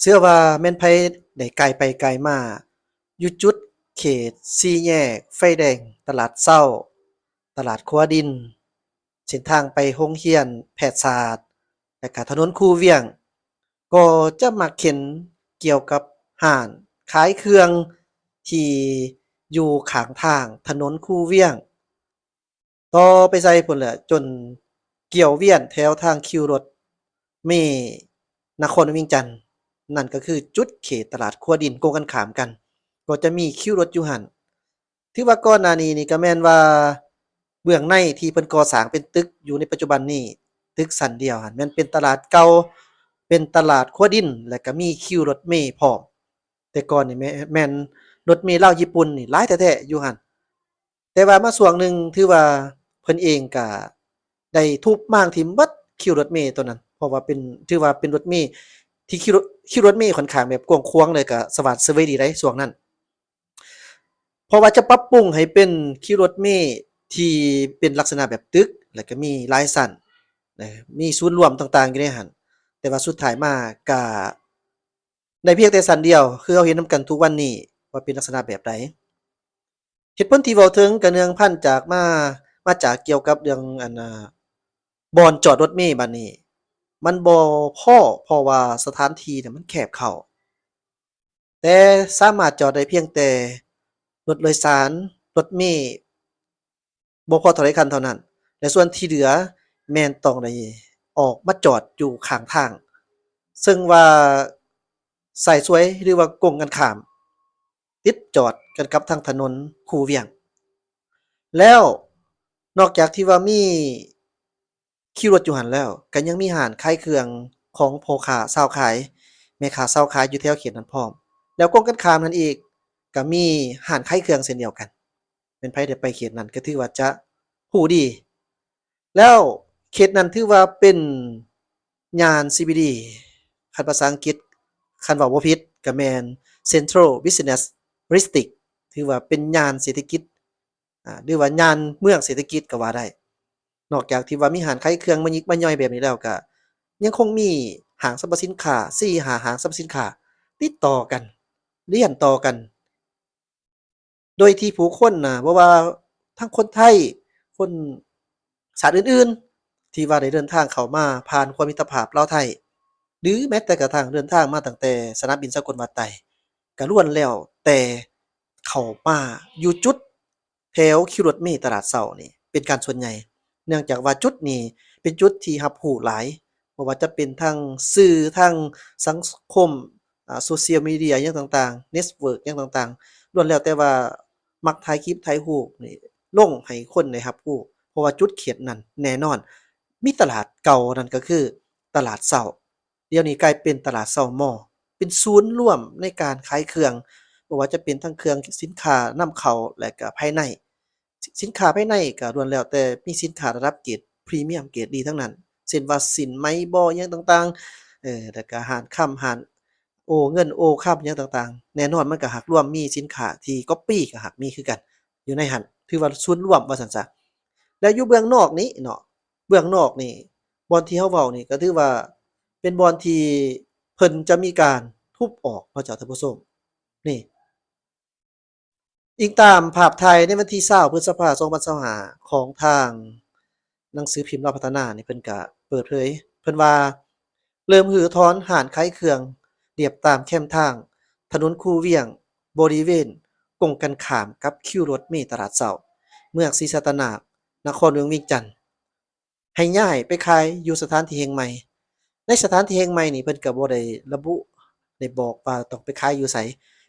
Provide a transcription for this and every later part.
ເຊື່ອວ່າແມ່ນໃຜໄດ້ກາຍໄປກາຍມາຢູ່ຈຸດເຂດສີ່ແຍກໄຟແດງຕະຫຼາດເຊົ້າ, ຕະຫຼາດຂົວດິນ, ເສັ້ນທາງໄປໂຮງຮຽນແພດສາດ ແລະກະຖະໜົນຄູວຽງ ກໍຈະມັກເຫັນກ່ຽວກັບຮ້ານຂາຍເຄື່ອງທີ່ຢູ່ຂ້າງທາງຖະໜົນຄູວຽງ ຕໍ່ໄປໃສ່ພຸ້ນແຫຼະ ຈົນກ່ຽວວຽນແຖວທາງຄິວລົດເມນະຄອນວຽງຈັນ, ນັ້ນກໍຄືຈຸດເຂດຕະຫຼາດຂົວດິນກົງກັນຂ້າມກັນ ກໍຈະມີຄິວລົດຢູ່ຫັ້ນ. ຖືວ່າກ່ອນໜ້ານີ້ນີ້ກໍແມ່ນວ່າເບື້ອງໃນທີ່ເພິ່ນກໍ່ສ້າງເປັນຕຶກຢູ່ໃນປັດຈຸບັນນີ້, ຕຶກຊັ້ນດຽວຫັ້ນແມ່ນເປັນຕະຫຼາດເກົ່າ, ເປັນຕະຫຼາດຂົວດິນ ແລະກໍມີຄິວລົດເມພ້ອມ. ແຕ່ກ່ອນນີ້ແມ່ນ ແມ່ນລົດເມລາວຍີ່ປຸ່ນນີ້ຫຼາຍແທ້ໆຢູ່ຫັ້ນ. ແຕ່ວ່າມາຊ່ວງໜຶ່ງ ຖືວ່າເພິ່ນເອງກະໄດ້ທຸບມ້າງຖິ້ມເບິດຄິວລົດເມໂຕນັ້ນ ເພາະວ່າເປັນ ຖືວ່າເປັນລົດເມທີ່ ຄິວ ຄິວລົດເມຂ້ອນຂ້າງແບບກວ້າງຂວາງ ແລ້ວກະສະຫວ່ານສະເຫວຍດີໃດ໋ຊ່ວງນັ້ນ. ເພາະວ່າຈະປັບປຸງໃຫ້ເປັນຄິວລົດເມທີ່ເປັນລັກສະນະແບບຕຶກ ແລ້ວກະມີຫຼາຍຊັ້ນ ແລະ ມີສູນລວມຕ່າງໆຢູ່ໃນຫັ້ນ. ແຕ່ວ່າສຸດທ້າຍມາກະໄດ້ພຽງແຕ່ຊັ້ນດຽວ ຄືເຮົາເຫັນນຳກັນທຸກວັນນີ້ວ່າເປັນລັກສະນະແບບໃດ. ເຫດຜົນທີ່ເວົ້າເຖິງກະເນື່ອງພັນຈາກມາ ມາຈາກກ່ຽວກັບເລື່ອງ ອັນ ອ່າ ບ່ອນຈອດລົດເມບາດນີ້ ມັນບໍ່ພໍ ເພາະວ່າສະຖານທີ່ນະມັນແຄບເຂົ້າ ແຕ່ສາມາດຈອດໄດ້ພຽງແຕ່ລົດໂດຍສານ ລົດເມບໍ່ພໍເທົ່າໃດຄັນເທົ່ານັ້ນ ແລະ ສ່ວນທີ່ເຫຼືອແມ່ນຕ້ອງໄດ້ອອກມາຈອດຢູ່ຂ້າງທາງ ເຊິ່ງວ່າສາຍສວຍ ຫຼືວ່າກົງກັນຂ້າມ ຕິດຈອດກັນກັບທາງຖະໜົນຄູວຽງ. ແລ້ວນອກຈາກທີ່ວ່າມີຄິວລົດຢູ່ຫັ້ນແລ້ວ ກໍຍັງມີຮ້ານຂາຍເຄື່ອງຂອງພໍ່ຄ້າຊາວຂາຍ ແມ່ຄ້າຊາວຂາຍຢູ່ແຖວເຂດນັ້ນພ້ອມ. ແລ້ວກົງກັນຂ້າມນັ້ນອີກ ກໍມີຮ້ານຂາຍເຄື່ອງເຊັ່ນດຽວກັນ. ແມ່ນໃຜໄດ້ໄປເຂດນັ້ນ ກໍຖືວ່າຈະຮູ້ດີ. ແລ້ວເຂດນັ້ນຖືວ່າເປັນຍ່ານ ຊີ ບີ ດີ ຄັນພາສາອັງກິດ ຄັນເວົ້າບໍ່ຜິດກໍແມ່ນ Central Business District ຖືວ່າເປັນຍ່ານເສດຖະກິດ ອາ ຫຼືວ່າຍ່ານເມືອງເສດຖະກິດກໍວ່າໄດ້. ນອກຈາກທີ່ວ່າມີຮ້ານຂາຍເຄື່ອງມາຍິກມາຍ່ອຍແບບນີ້ແລ້ວ ກໍຍັງຄົງມີຫ້າງສັບພະສິນຄ້າ ສີ່ຫ້າຫ້າງສັບພະສິນຄ້າຕິດຕໍ່ກັນ ລຽນຕໍ່ກັນ ໂດຍທີ່ຜູ້ຄົນນະ ບໍ່ວ່າທັງຄົນໄທ, ຄົນຊາດອື່ນໆ ທີ່ວ່າໄດ້ເດີນທາງເຂົ້າມາຜ່ານຂົວມິດຕະພາບລາວໄທ ຫຼືແມ້ແຕ່ກະທັ້ງເດີນທາງມາຕັ້ງແຕ່ສະໜາມບິນສາກົນວັດໄຕ ກະລ້ວນແລ້ວແຕ່ເຂົ້າມາຢູ່ຈຸດແຖວຄິວລົດເມຕະຫຼາດເຊົ້ານີ້ເປັນການສ່ວນໃຫຍ່ ເນື່ອງຈາກວ່າຈຸດນີ້ເປັນຈຸດທີ່ຮັບຮູ້ຫຼາຍ ບໍ່ວ່າຈະເປັນທາງສື່ ທາງສັງຄົມ ອ່າ ໂຊຊຽວມີເດຍຫຍັງຕ່າງໆ ເນັດເວີກຫຍັງຕ່າງໆ ລ້ວນແລ້ວແຕ່ວ່າມັກຖ່າຍຄລິບຖ່າຍຮູບນີ້ລົງໃຫ້ຄົນໄດ້ຮັບຮູ້ ເພາະວ່າຈຸດເຂດນັ້ນແນ່ນອນມີຕະຫຼາດເກົ່າ ນັ້ນກໍຄືຕະຫຼາດເຊົ້າ. ດຽວນີ້ກາຍເປັນຕະຫຼາດເຊົ້າມໍ ເປັນສູນລວມໃນການຂາຍເຄື່ອງ ບໍ່ວ່າຈະເປັນທັງເຄື່ອງສິນຄ້ານຳເຂົ້າ ແລະກະພາຍໃນ. ສິນຄ້າພາຍໃນກໍລ້ວນແລ້ວແຕ່ມີສິນຄ້າລະດັບເກຣດພຣີມຽມ ເກຣດດີທັງນັ້ນ ເຊັ່ນວ່າສິ້ນໄໝບໍ ຫຍັງຕ່າງໆ ເອີ ແລ້ວກໍຮ້ານຄຳ ຮ້ານໂອເງິນໂອຄຳ ຫຍັງຕ່າງໆ ແນ່ນອນມັນກໍຫາກລວມມີສິນຄ້າທີ່ກັອບປີ້ກໍຫາກມີຄືກັນຢູ່ໃນຫັ້ນ ຖືວ່າສູນລວມວ່າຊັ້ນຊະ. ແລ້ວຢູ່ເບື້ອງນອກນີ້ເນາະ ເບື້ອງນອກນີ້ ບ່ອນທີ່ເຮົາເວົ້ານີ້ກໍຖືວ່າເປັນບ່ອນທີ່ເພິ່ນຈະມີການທຸບອອກເນາະເຈົ້າທ່ານຜູ້ຊົມ ນີ້ ອີງຕາມພາບຖ່າຍໃນວັນທີຊາວ ພຶດສະພາ ສອງພັນຊາວຫ້າ ຂອງທາງໜັງສືພິມລາວພັດທະນານີ້ ເພິ່ນກະເປີດເຜີຍ ເພິ່ນວ່າເລີ່ມຮື້ຖອນຮ້ານຂາຍເຄື່ອງລຽບຕາມແຄມທາງຖະໜົນຄູວຽງ ບໍລິເວນກົງກັນຂ້າມກັບຄິວລົດເມຕະຫຼາດເຊົ້າ ເມືອງສີສັດຕະນາກ ນະຄອນຫຼວງວຽງຈັນ. ໃຫ້ຍ້າຍໄປຂາຍຢູ່ສະຖານທີ່ແຫ່ງໃໝ່. ໃນສະຖານທີ່ແຫ່ງໃໝ່ນີ້ ເພິ່ນກໍບໍ່ໄດ້ລະບຸ ໄດ້ບອກວ່າຕ້ອງໄປຂາຍຢູ່ໃສ,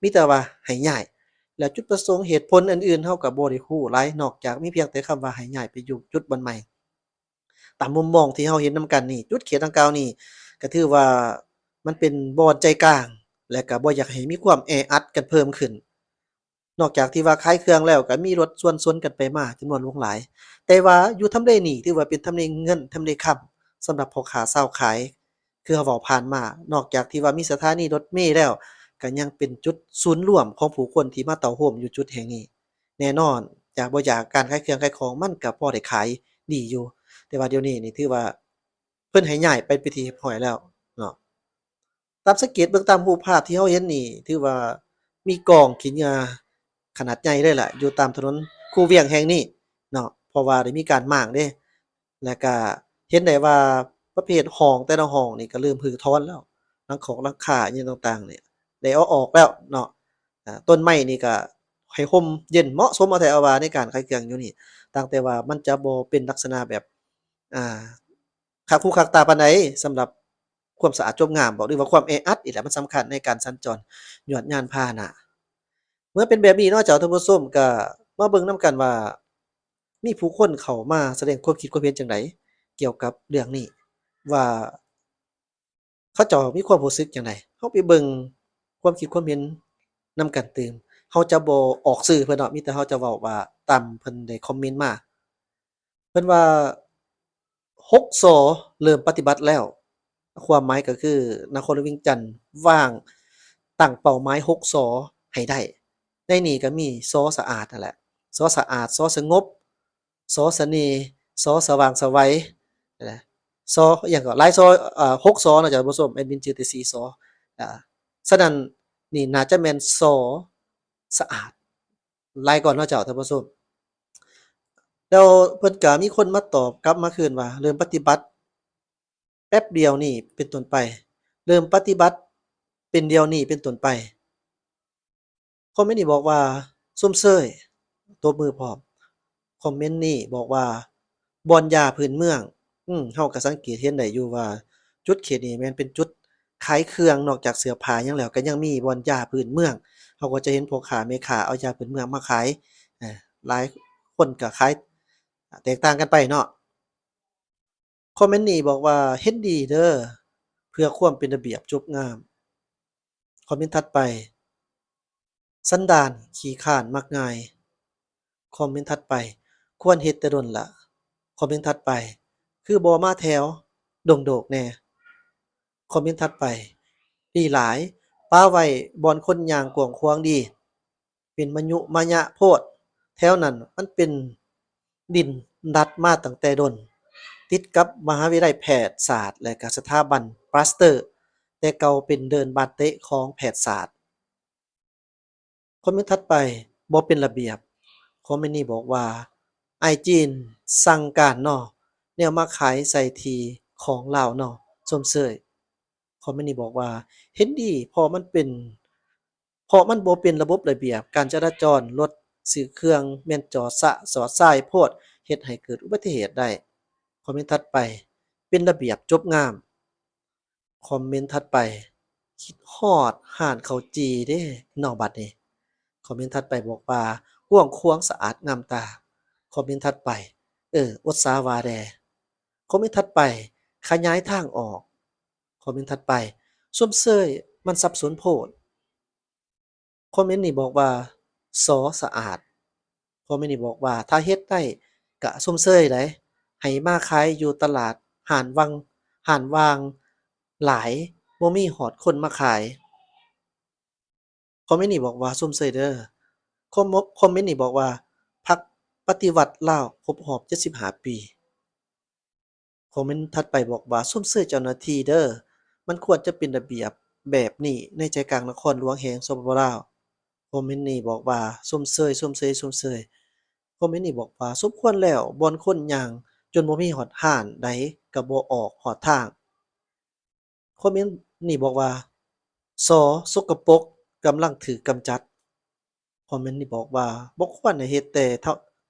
ມີແຕ່ວ່າໃຫ້ຍ້າຍ. ແລ້ວຈຸດປະສົງເຫດຜົນອື່ນໆ ເຮົາກໍບໍ່ໄດ້ຮູ້ຫຼາຍ ນອກຈາກມີພຽງແຕ່ຄຳວ່າໃຫ້ຍ້າຍໄປຢູ່ຈຸດບ່ອນໃໝ່. ຕາມມຸມມອງທີ່ເຮົາເຫັນນຳກັນນີ້ ຈຸດເຂດດັ່ງກ່າວນີ້ກໍຖືວ່າມັນເປັນບ່ອນໃຈກາງ ແລະກໍບໍ່ຢາກໃຫ້ມີຄວາມແອອັດກັນເພີ່ມຂຶ້ນ. ນອກຈາກທີ່ວ່າຂາຍເຄື່ອງແລ້ວ ກໍມີລົດຊວນຊົນກັນໄປມາຈຳນວນຫຼວງຫຼາຍ, ແຕ່ວ່າຢູ່ທຳເລນີ້ຖືວ່າເປັນທຳເລເງິນ ທຳເລຄຳ ສຳລັບພໍ່ຄ້າຊາວຂາຍ. ຄືເຮົາເວົ້າຜ່ານມາ, ນອກຈາກທີ່ວ່າມີສະຖານີລົດເມແລ້ວ ກໍຍັງເປັນຈຸດສູນລວມຂອງຜູ້ຄົນທີ່ມາເຕົ້າໂຮມຢູ່ຈຸດແຫ່ງນີ້. ແນ່ນອນ ຢາກບໍ່ຢາກ ການຂາຍເຄື່ອງຂາຍຂອງມັນກໍພໍໄດ້ຂາຍດີຢູ່, ແຕ່ວ່າດຽວນີ້ນີ້ຖືວ່າເພິ່ນໃຫ້ຍ້າຍໄປເປັນທີ່ຮຽບຮ້ອຍແລ້ວເນາະ. ຕ ຕາມສັງເກດເບິ່ງຕາມຮູບພາບທີ່ເຮົາເຫັນນີ້ ຖືວ່າມີກອງຂີ້ເຫຍື້ອຂະໜາດໃຫຍ່ເລີຍລະ ຢູ່ຕາມຖະໜົນຄູວຽງແຫ່ງນີ້ເນາະ ເພາະວ່າໄດ້ມີການມ້າງເດ້ ແລ້ວກະເຫັນໄດ້ວ່າປະເພດຫ້ອງແຕ່ລະຫ້ອງນີ້ກະເລີ່ມຮື້ຖອນແລ້ວ ຫຼັງຄອກຫຼັງຄາຫຍັງຕ່າງໆນີ້ໄດ້ເອົາອອກແລ້ວເນາະ. ອາ ຕົ້ນໄມ້ນີ້ກະໃຫ້ຮົ່ມເຢັນເໝາະສົມເອົາແທ້ເອົາວ່າໃນການຂາຍເຄື່ອງຢູ່ນີ້ ຕ່າງແຕ່ວ່າມັນຈະບໍ່ເປັນລັກສະນະແບບ ອ່າ ຄັກຫູຄັກຕາປານໃດ ສຳລັບຄວາມສະອາດຈົບງາມບໍ ຫຼືວ່າຄວາມແອອັດນີ້ແຫຼະ ມັນສຳຄັນໃນການສັນຈອນຍວດຍານພາຫະນະ. ເມື່ອເປັນແບບນີ້ເນາະເຈົ້າທ່ານຜູ້ຊົມ ກະມາເບິ່ງນຳກັນວ່າ ມີຜູ້ຄົນເຂົ້າມາສະແດງຄວາມຄິດຄວາມເຫັນຈັ່ງໃດກ່ຽວກັບເລື່ອງນີ້ ວ່າ ເຂົາເຈົ້າມີຄວາມຮູ້ສຶກຈັ່ງໃດ? ເຮົາໄປເບິ່ງຄວາມຄິດຄວາມເຫັນນຳກັນຕື່ມ. ເຮົາຈະບໍ່ອອກຊື່ເພິ່ນເນາະ, ມີແຕ່ເຮົາຈະເວົ້າວ່າຕາມເພິ່ນໄດ້ຄອມເມັນມາ. ເພິ່ນວ່າ ຫົກ ສ ເລີ່ມປະຕິບັດແລ້ວ. ຄວາມໝາຍກໍຄື ນະຄອນຫຼວງວຽງຈັນວາງຕັ້ງເປົ້າໝາຍ ຫົກ ສ ໃຫ້ໄດ້. ໃນນີ້ກໍມີ ສ ສະອາດ ນັ້ນແຫຼະ, ສ ສະອາດ, ສ ສະຫງົບ, ສ ສະເໜ່, ສ ສະຫວ່າງສະໄຫວ ແລະ ສ ອີ່ຫຍັງກໍຫຼາຍ ສ ເອີ ຫົກ ສ ເນາະ ທ່ານຜູ້ຊົມ, ແອດມິນຈື່ແຕ່ສີ່ ສ ອາ ສະນັ້ນນີ້ໜ້າຈະແມ່ນ ສ ສະອາດ ຫຼາຍກ່ອນເນາະເຈົ້າ ທ່ານຜູ້ຊົມ. ແລ້ວເພິ່ນກໍມີຄົນມາຕອບກັບມາຄືນວ່າ ເລີ່ມປະຕິບັດແປັບດຽວນີ້ເປັນຕົ້ນໄປ, ເລີ່ມປະຕິບັດເປັນດຽວນີ້ເປັນຕົ້ນໄປ. ຄອມເມັນນີ້ບອກວ່າ ຊົມເຊີຍ, ຕົບມືພ້ອມ. ຄອມເມັນນີ້ບອກວ່າ ບ່ອນຢາພື້ນເມືອງ. ອືມ ເຮົາກໍສັງເກດເຫັນໄດ້ຢູ່ວ່າ ຈຸດເຂດນີ້ແມ່ນເປັນຈຸດຂາຍເຄື່ອງ, ນອກຈາກເສື້ອຜ້າຫຍັງແລ້ວ ກໍຍັງມີບ່ອນຢາພື້ນເມືອງ. ເຮົາກໍຈະເຫັນພໍ່ຄ້າແມ່ຄ້າເອົາຢາພື້ນເມືອງມາຂາຍ, ເອີ ຫຼາຍຄົນກໍຂາຍແຕກຕ່າງກັນໄປເນາະ. ຄອມເມັນນີ້ບອກວ່າ ເຫັນດີເດີ ເພື່ອຄວາມເປັນລະບຽບຈົບງາມ. ຄອມເມັນຖັດໄປ ສັນດານຂີ້ຄ້ານມັກງ່າຍ. ຄອມເມັນຖັດໄປ ຄວນເຮັດແຕ່ດົນລະ. ຄອມເມັນຖັດໄປ ຄືບໍ່ມາແຖວດົງໂດກແດ່. ຄອມເມັນຖັດໄປ ດີຫຼາຍ ປະໄວ້ບ່ອນຄົນຍ່າງກວ້າງຂວາງດີ. ເປັນມະຍຸມະຍະໂພດ, ແຖວນັ້ນມັນເປັນດິນດັດມາຕັ້ງແຕ່ດົນ, ຕິດກັບມະຫາວິທະຍາໄລແພດສາດ ແລະ ກະສະຖາບັນປາສເຕີ, ແຕ່ເກົ່າເປັນເດີ່ນບານເຕະຂອງແພດສາດ. ຄອມເມັນຖັດໄປ ບໍ່ເປັນລະບຽບ. ຄອມເມັນນີ້ບອກວ່າ ອ້າຍຈີນສັ່ງການເນາະ, ແນວມາຂາຍໃສ່ທີ່ຂອງລາວເນາະ, ຊົມເຊີຍ. ຄອມເມັນນີ້ບອກວ່າ ເຫັນດີ ເພາະມັນເປັນ ເພາະມັນບໍ່ເປັນລະບົບລະບຽບການຈະລາຈອນ, ລົດຊື້ເຄື່ອງແມ່ນຈອດຊະ ຈອດຊາຍໂພດ ເຮັດໃຫ້ເກີດອຸບັດຕິເຫດໄດ້. ຄອມເມັນຖັດໄປ ເປັນລະບຽບຈົບງາມ. ຄອມເມັນຖັດໄປ ຄິດຮອດຮ້ານເຂົ້າຈີ່ເດ້ເນາະບັດນີ້. ຄອມເມັນຖັດໄປບອກວ່າ ກວ້າງຂວາງສະອາດງາມຕາ. ຄອມເມັນຖັດໄປ ເອີ ອົດສາວ່າແດ່. ຄອມເມັນຖັດໄປ ຂະຫຍາຍທາງອອກ. ຄອມເມັນຖັດໄປ ຊົມເຊີຍ ມັນສັບສົນໂພດ. ຄອມເມັນນີ້ບອກວ່າ ສ ສະອາດ. ຄອມເມັນນີ້ບອກວ່າ ຖ້າເຮັດໄດ້ກະຊົມເຊີຍໃດ໋, ໃຫ້ມາຂາຍຢູ່ຕະຫຼາດ ຮ້ານວັງ ຮ້ານວ່າງຫຼາຍ ບໍ່ມີຮອດຄົນມາຂາຍ. ຄອມເມັນນີ້ບອກວ່າ ຊົມເຊີຍເດີ. ຄອມ ຄອມເມັນນີ້ບອກວ່າ ພັກປະຕິວັດລາວຄົບຮອບເຈັດສິບຫ້າປີ. ຄອມເມັນຖັດໄປບອກວ່າ ຊົມເຊີຍເຈົ້າໜ້າທີ່ເດີ, ມັນຄວນຈະເປັນລະບຽບແບບນີ້ໃນໃຈກາງນະຄອນຫຼວງແຫ່ງ ສປປ ລາວ. ຄອມເມັນນີ້ບອກວ່າ ຊົມເຊີຍ, ຊົມເຊີຍ, ຊົມເຊີຍ. ຄອມເມັນນີ້ບອກວ່າ ສົມຄວນແລ້ວ, ບ່ອນຄົນຍ່າງຈົນບໍ່ມີຮອດຮ້ານໃດກໍບໍ່ອອກຮອດທາງ. ຄອມເມັນນີ້ບອກວ່າ ສ ສົກກະປົກ ກຳລັງຖືກກຳຈັດ. ຄອມເມັນນີ້ບອກວ່າ ບໍ່ຄວນໃຫ້ເຮັດແຕ່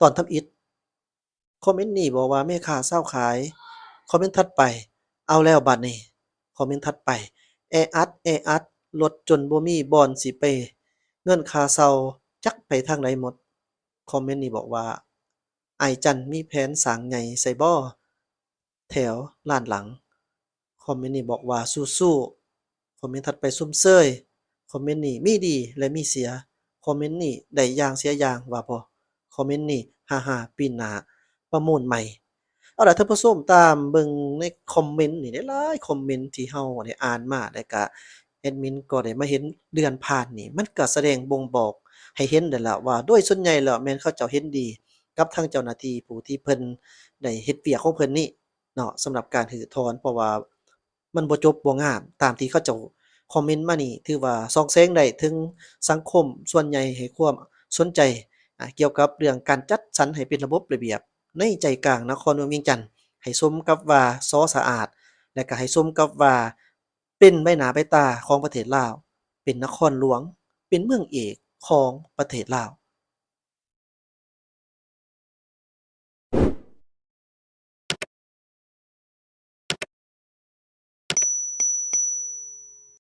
ຕອນທຳອິດ. ຄອມເມັນນີ້ບອກວ່າ ແມ່ຄ້າຊາວຂາຍ. ຄອມເມັນຖັດໄປ ເອົາແລ້ວບາດນີ້. ຄອມເມັນຖັດໄປ ແອອັດ ແອອັດ ລົດຈົນບໍ່ມີບ່ອນຊິໄປ, ເງິນຄ່າເຊົ່າຈັກໄປທາງໃດໝົດ. ຄອມເມັນນີ້ບອກວ່າ ອ້າຍຈັນມີແຜນສ້າງໃຫຍ່ໃສ່ບໍ? ແຖວລ້ານຫຼັງ. ຄອມເມັນນີ້ບອກວ່າ ສູ້ໆ. ຄອມເມັນຖັດໄປ ຊົມເຊີຍ. ຄອມເມັນນີ້ມີດີ ແລະ ມີເສຍ. ຄອມເມັນນີ້ໄດ້ຢ່າງເສຍຢ່າງວ່າບໍ່? ຄອມເມັນນີ້ ຮ່າໆ ປີໜ້າປະມູນໃໝ່. ເອົາລະ ທ່ານຜູ້ຊົມ, ຕາມເບິ່ງໃນຄອມເມັນນີ້ ຫຼາຍໆ ຄອມເມັນທີ່ເຮົາໄດ້ອ່ານມາ ແລະ ກະແອດມິນກໍໄດ້ມາເຫັນເດືອນຜ່ານນີ້, ມັນກະສະແດງບົ່ງບອກໃຫ້ເຫັນໄດ້ລະວ່າ ໂດຍສ່ວນໃຫຍ່ແລ້ວແມ່ນເຂົາເຈົ້າເຫັນດີກັບທາງເຈົ້າໜ້າທີ່ຜູ້ທີ່ເພິ່ນໄດ້ເຮັດວຽກຂອງເພິ່ນນີ້ເນາະ, ສຳລັບການຮື້ຖອນ, ເພາະວ່າມັນບໍ່ຈົບບໍ່ງາມຕາມທີ່ເຂົາເຈົ້າ ຄອມເມັນມານີ້ ຖືວ່າສ່ອງແສງໄດ້ເຖິງສັງຄົມສ່ວນໃຫຍ່ໃຫ້ຄວາມສົນໃຈ ອາ ກ່ຽວກັບເລື່ອງການຈັດສັນໃຫ້ເປັນລະບົບລະບຽບໃນໃຈກາງນະຄອນຫຼວງວຽງຈັນ ໃຫ້ສົມກັບວ່າ ສ ສະອາດ ແລະ ກໍໃຫ້ສົມກັບວ່າ ເປັນໃບໜ້າໃບຕາຂອງປະເທດລາວ, ເປັນນະຄອນຫຼວງ, ເປັນເມືອງເອກຂອງປະເທດລາວ.